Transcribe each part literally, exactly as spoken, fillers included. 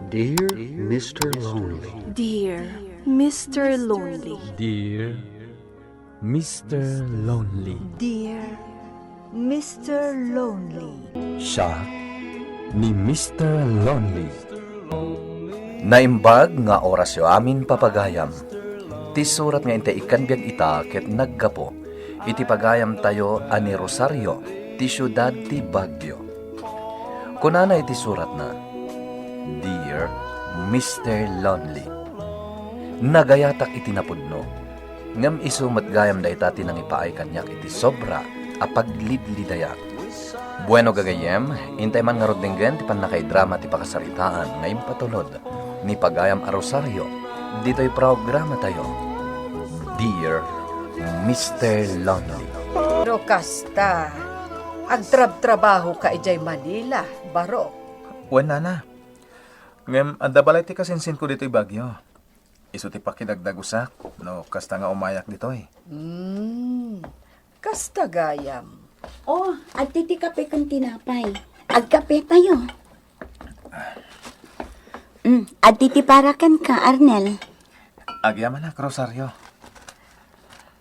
Dear Mister Lonely. Dear Mister Lonely. Dear Mister Lonely. Dear Mister Lonely. Siya ni Mister Lonely. Naimbag nga orasyo amin, papagayam. Ti surat nga intay ikkan biag ita ket naggapu iti pagayamtayo a ni Rosario, ti siudad ti Baguio. Kunana iti suratna, "Dear Mister Lonely, nagayatak iti napudno, ngem isu met gayam dayta ti nangipaay kaniak iti sobra a paglidlidayak. Bueno, gagayyem, intay man ngarud denggen ti pannakaidrama ti pakasaritaan nga impatulod ni pagayam a Rosario ditoy programatayo, Dear Mister Lonely." No kasta, agtrabtrabaho ka idiay Manila, Barok? Wen, nana. Ngem adda balay ti kasinsinko ditoy Baguio. Isu ti pakidagdagusak no kasta nga umayak ditoy. Hmm, kasta gayam. Oh, adtoy ti kape ken tinapay. Agkape tayo. Mm, adtoy ti para kenka, Arnel. Agyamanak, Rosario.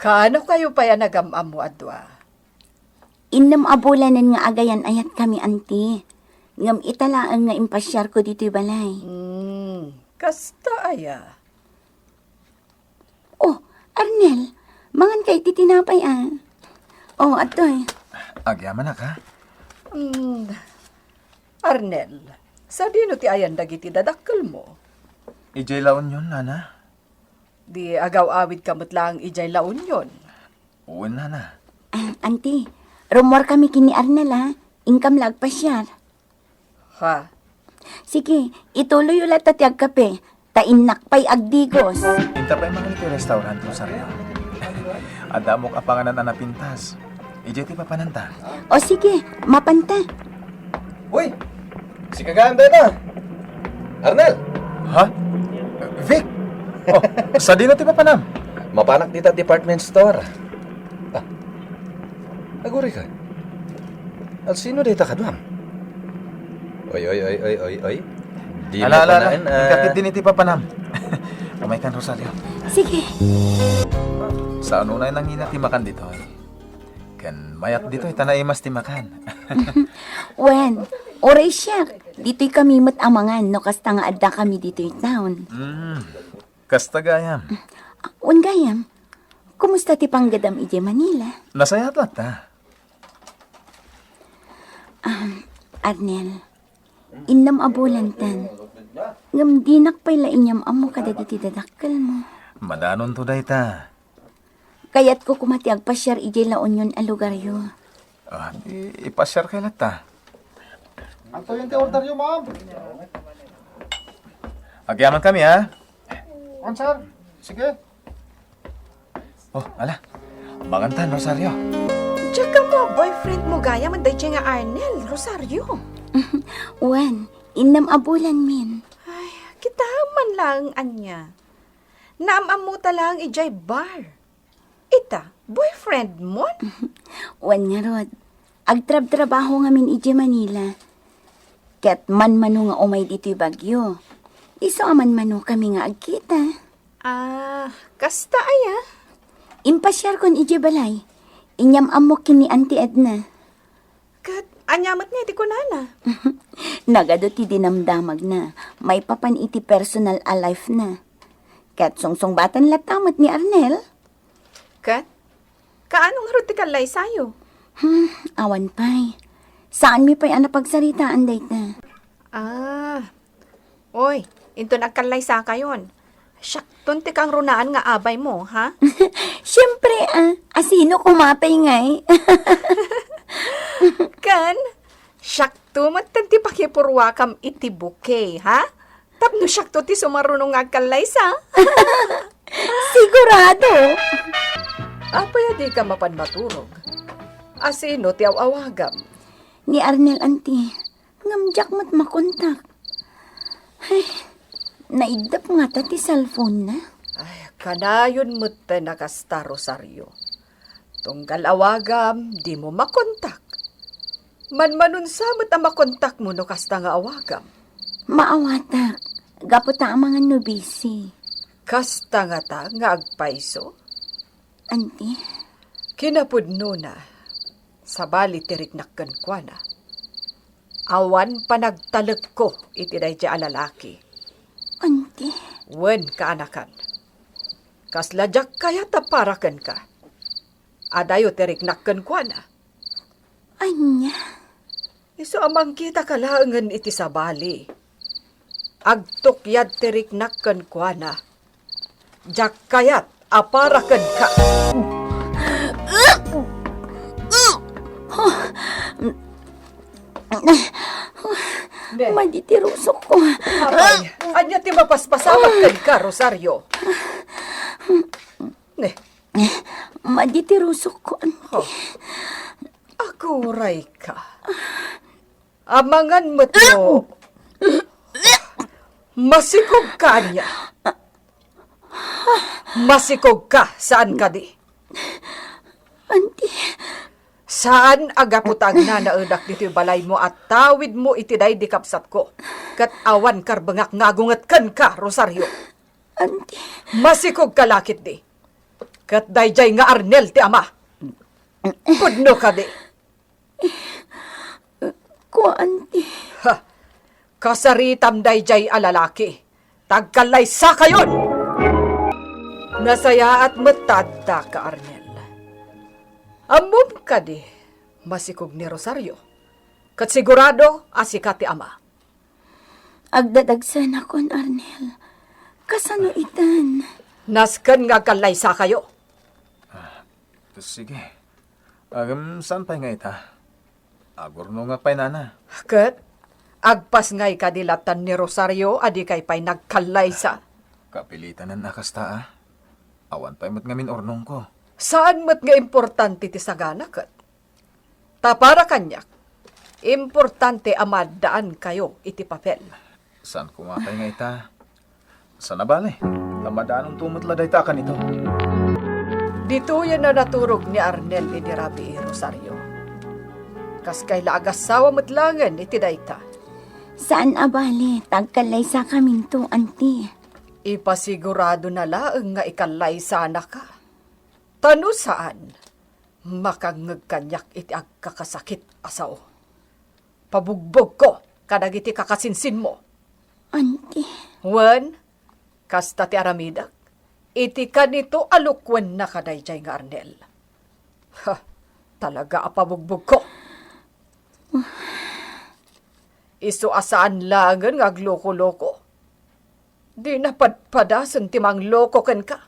Kaano kayo pay a nagam-ammo a dua? Innem a bulanen nga agayan-ayatkami, anti. Ngem ita laeng nga impasiarko ditoy balay. Hmm, kasta aya? Oh, Arnel, mangan ka iti tinapay, ah. Oh, adtoy. Agyamanak, ha? Hmm, Arnel, sadino ti ayan dagiti dadakkelmo? Idiay La Union, nana. Di agaw-awidka met laeng idiay La Union? Wen, nana. Ah, anti, rummuarkami ken ni Arnel, ah. Inkam la agpasiar. Ha? Sige, ituloyyo latta ti agkape, ta innak pay agdigos. Inta pay mangan iti restaurant, Rosario. Adda ammok a panganan a napintas. Idiay ti papananta. O sige, mapanta. Uy! Sika gayam dayta? Arnel! Ha? Vic! Oh, sadino ti papanam? Mapanak dita department store. Ah, agurayka. Asino dayta kaduam? Oy, oy, oy, oy, oy, oy. Di mo ala, ala, ala. Kunaen, ah. Inka ketdin iti papanam. Umaykan, Rosario. Sige. Saan unay nangina ti makan ditoy? Ken mayat ditoy, ta naimas ti makan. Wen, uray siak, ditoy kami met a mangan no kasta nga addakami ditoy town. Mm, kasta gayam. Wen gayam, kumusta ti panggadam idiay Manila? Nasayaat latta. Um, Arnel, innem a bulanten. Ngem dinak pay la inyam-ammo kadagiti dadakkelmo. Madanonto dayta. Kayatko koma ti agpasiar idiay La Union a lugaryo. Ah, i-, ipasiarkay latta. Adtoyen ti orderyo, ma'am. Agyaman kami, ha? On, sir. Sige. Oh, ala. Mangantan, Rosario. Diak ammo a boyfriend mo gayam daydiay nga Arnel, Rosario. Wen, innem a bulanmin. Ay, kita man laeng ania. Naam-ammota laeng idiay bar. Ita, boyfriend mo? Wen ngarud, agtrabtrabaho ngamin idiay Manila. Ket manmano nga umay ditoy Baguio. Isu a manmano kami nga agkita. Ah, kasta aya? Impasiarkon idiay balay. Inyam-ammok ken ni Auntie Edna. Ket ania met ngay ti kunana? Nagadu ti dinamdamagna maipapan iti personal a life na. Ket sungsungbaten latta met ni Arnel. Ket kaano ngarud ti kallaysayo? Hmm, awan pay. Saanmi pay a napagsaritaan dayta. Ah, Oy, inton agkallaysakayon, siakton ti kangrunaan nga abay mo, ha? Siempre, ah, asino koma pay ngay? Ken, siakto met ti pakipurruakam iti bouquet, ha? Tapno siakto ti sumaruno nga agkallaysa. Sigurado! Apay a dika mapan maturog? Asino ti aw-awagam? Ni Arnel, anti. Ngem diak met makontak. Ay, naiddep ngata ti cellphone na. Ay, kanayon met ti nakasta, Rosario. Tunggal awagam, dimo makontak. Manmanunsa met a makontak mo no kasta nga awagam. Maawatak. Gapu ta amangan no busy. Kasta ngata nga agpayso? Auntie? Kinapudnona, sabali ti riknak kenkuana. Awan panagtalekko iti daydiay a lalaki. Auntie? Wen, kaanakan. Kasla diak kayat a para kenka. Adayo ti riknak kenkuana. Ania? Isu a mangkitaka laengen iti sabali. Agtukyan ti riknak kenkuana. Diak kayat a para kenka. Ne. Madi ti rusokko. Apay, ania ti mapaspasamak kenka, Rosario? Ne. Madi ti rusokko, auntie. Oh. Agurayka. Amangan met no masikogka ania? Masikogka, saan kadi? Auntie. Saan a gapu ta agnanaedak ditoy balaymo a tawidmo iti daydi kabsatko, ket awan karbengak nga agunget kenka, Rosario. Auntie. Masikogka la ketdi. Ket daydiay nga Arnel ti ama. Pudno kadi. Kua, auntie. Ha! Kasaritam daydiay a lalaki. Tagkallaysakayon! Nasayaat met ta addaka, Arnel. Ammom kadi, masikog ni Rosario. Ket sigurado a sika ti ama. Agdadagsenakon, Arnel. Kasano itan? Nasken nga agkallaysakayo. Ah, sige. Agem, saan pay nga ita? Agurnongak pay, nana. Ket agpasngay kadi latan ni Rosario a dikay pay nagkallaysa? Kapilitanen a kasta, a. Awan pay met ngamin urnongko. Saan met nga importante ti sagana ket. Ta para kaniak, importante a maaddaankayo iti papel. Saan koma pay nga ita? Saan a bale, ta madanonto met la dayta a kanito. Ditoyen a naturog ni Arnel idi rabii, Rosario. Kaskay la agassawa met laengen iti dayta. Saan a bale, ta agkallaysakaminto, auntie. Ipasiguradona laeng nga ikallaysanaka. Ta no saan, makangngeg kaniak iti agkakasakit a sao. Pabugbogko kadagiti kakasinsinmo. Auntie. Wen, kasta ti aramidek iti kanito a lukuenna kadaydiay nga Arnel. Ha, talaga a pabugbogko. Isu a saan laengen nga agloko-loko. Dina padpadasen ti mangloko kenka,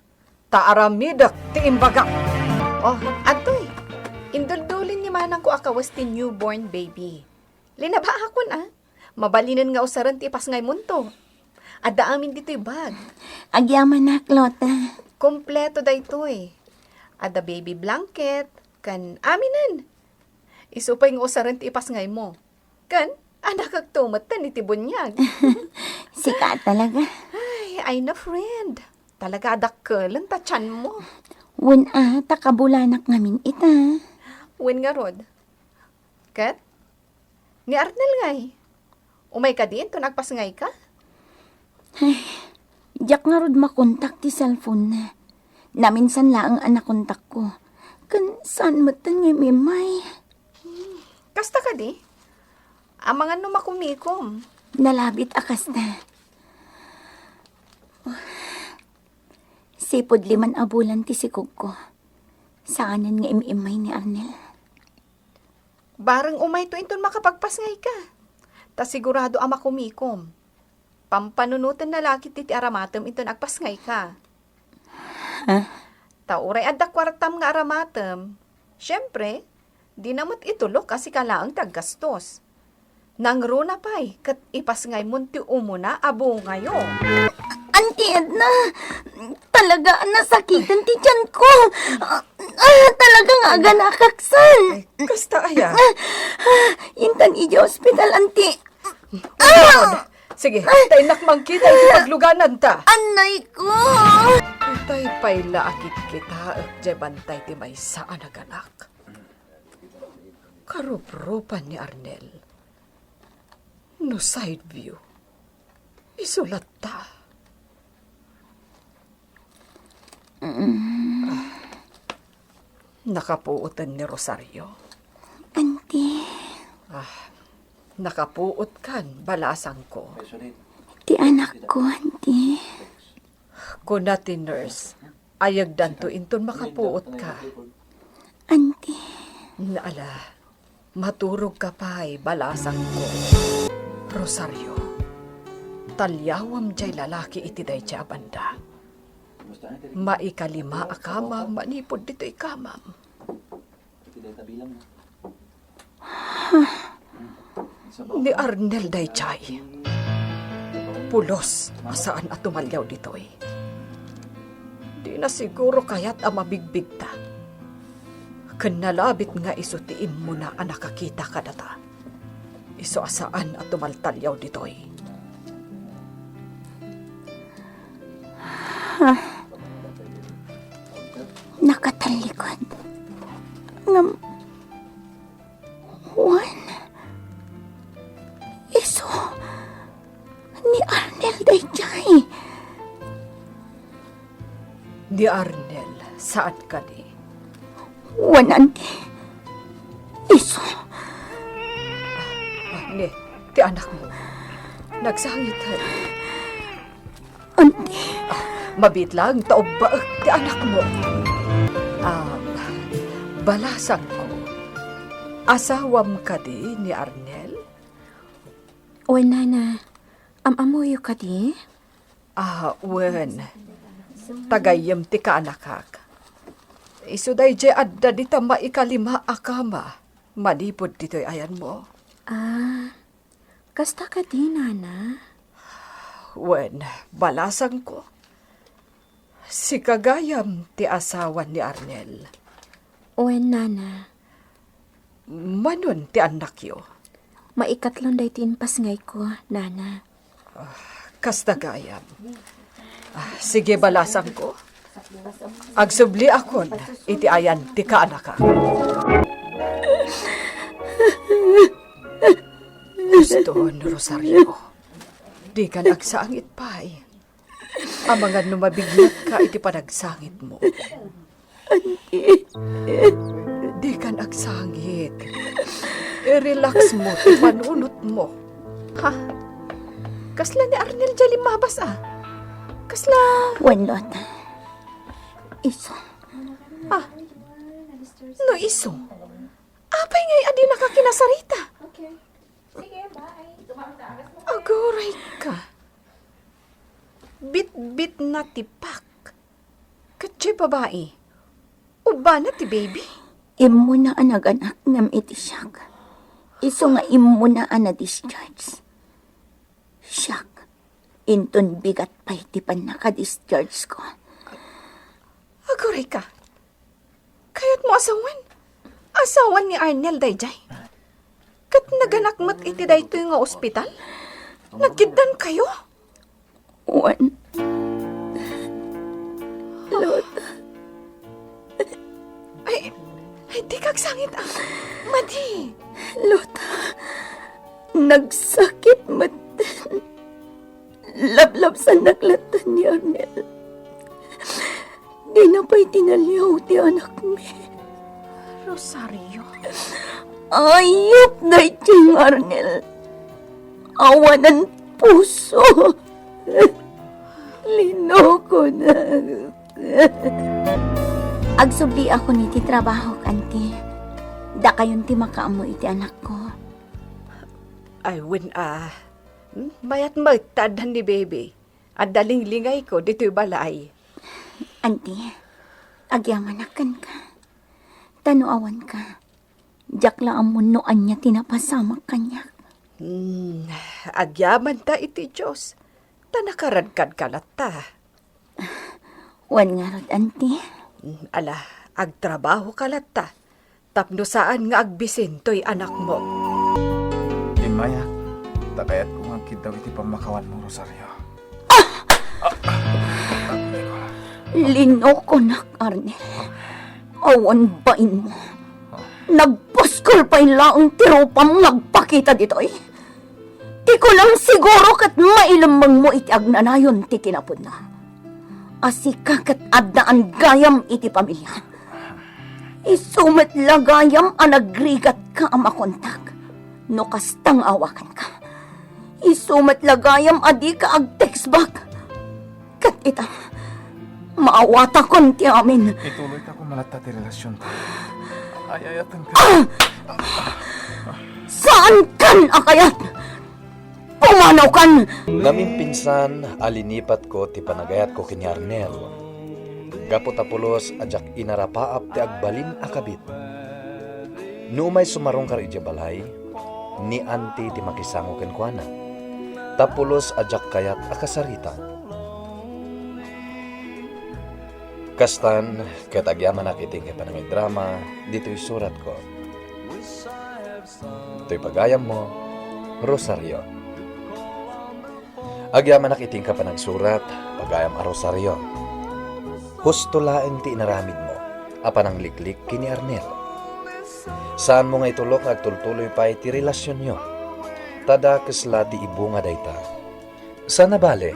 ta aramidek ti imbagak. Oh, adtoy. Induldulin ni manangko a kawes ti newborn baby. Linabaakon, a. Mabalinen nga usaren ti ipasngaymonto. Adda amin ditoy bag. Agyamanak, Lota. Kompleto daytoy. Adda baby blanket, ken aminen. Isu pay nga usaren ti ipasngaymo. Ken, adakakto metten iti buniag. Sika talaga. Ay, ay na, friend. Talaga a dakkelen ta tianmo. Wen a, ta kabulanak ngamin ita. Wen ngarud. Ket, ni Arnel ngay, umay kadi inton agpasngayka? Ay, diak ngarud makontak ti cellphone-na. Naminsan laeng a nakontakko. Ken saan metten nga immay. Kasta kadi? Amangan no makumikom. Nalabit a kasta. Sipud liman a bulan ti sikogko. Saanen nga im-immay ni Arnel. Bareng umayto inton makapagpasngayka. Ta sigurado a makumikom. Pampanunotenna la ketdi ti aramatem inton agpasngayka. Ha? Ta uray adda kuartam nga aramatem, siempre, dina met itulok a sika laeng ti aggastos. Nangruna pay ket ipasngaymon ti umuna a bungayo. Auntie Edna, talaga a nasakiten ti tianko. Ah, ah, talaga nga aganakaksan. Ay, kasta aya? Ah, ah, intan idiay ospital, Auntie. Sige, ta innak mangkita iti paglugananta. Anay ko! Itay pay la a kitkitaek diay bantay ti maysa a naganak. Karuprupan ni Arnel. No side view, Isu latta. Mm. Ah, nakapuoten ni Rosario. Auntie. Ah, nakapuotkan, balasangko. Ti anakko, Auntie. Kuna ti nurse, ayegdanto inton makapuotka. Auntie. Ala, maturogka pay, balasangko. Rosario, taliawam jay lalaki iti dayjay a banda. Maikalima a kama manipud ditoy kamam. Ni Arnel dayjay. Pulos a saan a tumaliaw ditoy. Dina siguro kayat a mabigbigta. Ken nalabit nga isu ti immuna a nakakita kadata. Isu a saan a tumaltaliaw ditoy. Nakatallikod. Ngem, wen, isu ni Arnel dayjay. Ni Arnel, saan kadi? Wen, Auntie. Isu. Ah, ni, ti anakmo. Nagsangit, Auntie. Ah, mabiit laeng ta ubbaek ti anakmo. Ah, balasangko. Asawam kadi ni Arnel? Wen, Nana. Am-ammoyo kadi? Ah, wen. Tagayyem ti kaanakak. Isu dayjay adda dita maikalima a kama manipud ditoy ayanmo. Ah, kasta kadi, Nana? Wen, balasangko. Sika gayam ti asawa ni Arnel. Wen, Nana. Manon ti annakyo? Maikatlon daytoy impasngayko, Nana. Ah, kasta gayam. Ah, sige, balasangko. Agsubliakon iti ayan ti kaanakak. Huston, Rosario. Dikan agsangit pay. Amangan no mabignatka iti panagsangitmo. Auntie. Dikan agsangit. I-relax mo ti panunotmo. Ha? Kasla ni Arnel jay limmabas a? Kasla? Wen, Lota. Isu. Ah. No isu. Apay ngay a dinaka kinasarita? Aguray ka. Bitbitna ti pak. Ket diay babai, ubbana ti baby? Immuna a naganak ngem iti siak. Isu nga immuna a na-discharge. Siak, inton bigat pay ti pannaka-discharge ko. Aguray ka. Kayatmo a sawen? Asawan ni Arnel dayjay? Ket naganak met iti daytoy nga ospital? Nagkiddankayo? Wen. Lota. Ay, ay, dika agsangit a. Madi. Lota, nagsakit metten. Lablabsannak latta ni Arnel. Dina pay tinaliaw ti anakmi. Rosario. Ayup daytoy nga Arnel. Awanan puso. Linokonak. Agsubliakon iti trabahok, Auntie. Dakayon ti makaammo iti anakko. Ay, wen a. Hmm? Mayat met ta addan ni Baby. Adda linglingayko ditoy balay. Auntie, agyamanak kenka. Ta no awanka, diak la ammo no ania ti napasamak kaniak. Hmm, agyamanta iti Dios, ta nakaradkadka latta. Wen ngarud, Auntie. Hmm, ala, agtrabahoka latta. Tapno saan nga agbisin toy anakmo. Immayak, ta kayatko nga agkiddaw iti pammakawanmo, Rosario. Ah! Ah! Linokonak, Arnel. Awan bainmo. Nagpaskol pay laeng ti rupam nga agpakita ditoy. Ti kunam siguro ket mailemmengmo iti agnanayon ti kinapudno. A sika ket addaan gayam iti pamiliam. Isu met la gayam a nagrigatka a makontak no kasta nga awakanka. Isu met la gayam a dika agtext back. Ket ita, maawatakon ti amin. Ituloytakon latta ti relasionta. Ay-ayatenka. Saankan a kayat! Pumanawkan! Namimpinsan a linipatko ti panagayatko ken ni Arnel. Gapu ta pulos a diak inarapaap ti agbalin a kabit. No umay sumarungkar idiay balay, ni Auntie ti makisango kenkuana. Ta pulos a diak kayat a kasarita. Kastan, ket agyamanak iti inkay panangidrama ditoy suratko. Toy pagayammo, Rosario. Agyamanak iti inkay panagsurat, pagayam a Rosario. Husto laeng ti inaramidmo a panangliklik ken ni Arnel. Saanmo nga itulok nga agtultuloy pay ti relasionyo. Ta dakes la ti ibunga dayta. Saan a bale,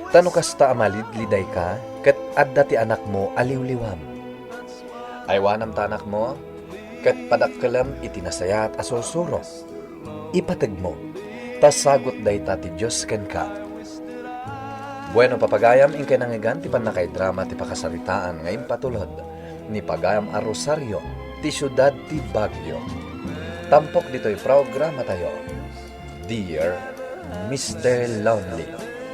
ta no kasta a malidlidayka, ket adda ti anakmo a liwliwam. Aywanam ta anakmo, ket padakkelem iti nasayaat a sursuro. Ipategmo, ta sagut dayta ti Dios kenka. Bueno, papagayam, inkay nangngegan ti pannakaidrama ti pakasaritaan nga impatulod ni pagayam a Rosario ti siudad ti Baguio. Tampok ditoy programatayo, Dear Mister Lonely.